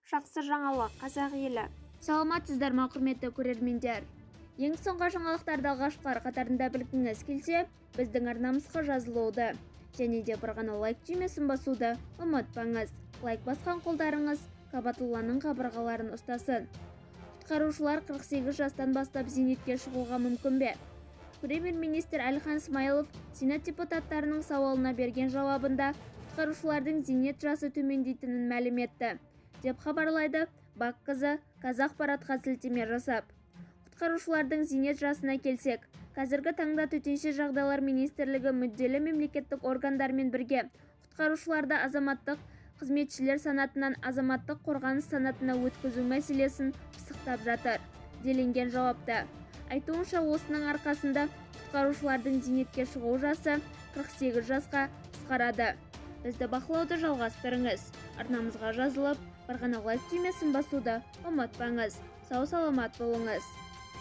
Жақсы жаңалық, қазақ елі! Саламатсыздар ма, құрметті көрермендер! Ең соңғы жаңалықтарды алғашқылар қатарында білгіңіз келсе, біздің арнамызға жазылуды және де бір ғана лайк түймесін басуды ұмытпаңыз. Лайк басқан қолдарыңыз Кабатулланың қабырғаларын ұстасын. Құтқарушылар 48 жастан бастап зейнетке шығуға мүмкін бе? Премьер-министр Әлихан Смайылов Сенат депутаттарының сауалына берген жауабында құтқарушылардың зейнет жасы төмендейтінін мәлім етті, деп хабарлайды БАҚ-КЗ Қазақпаратқа сілтеме жасап. Құтқарушылардың зейнет жасына келсек, қазіргі таңда Төтенше жағдайлар министрлігі мүдделі мемлекеттік органдармен бірге құтқарушыларды азаматтық қызметшілер санатынан азаматтық қорғаныс санатына өткізу мәселесін пысықтап жатыр, делінген жауапта. Айтуынша, осының арқасында құтқарушылардың зейнетке шығу жасы 48 жасқа қысқарады. Бізді бақылауды жалғастырыңыз. Арнамызға жазылып, бір ғана лайк түймесін басуды ұмытпаңыз. Сау саламат болыңыз.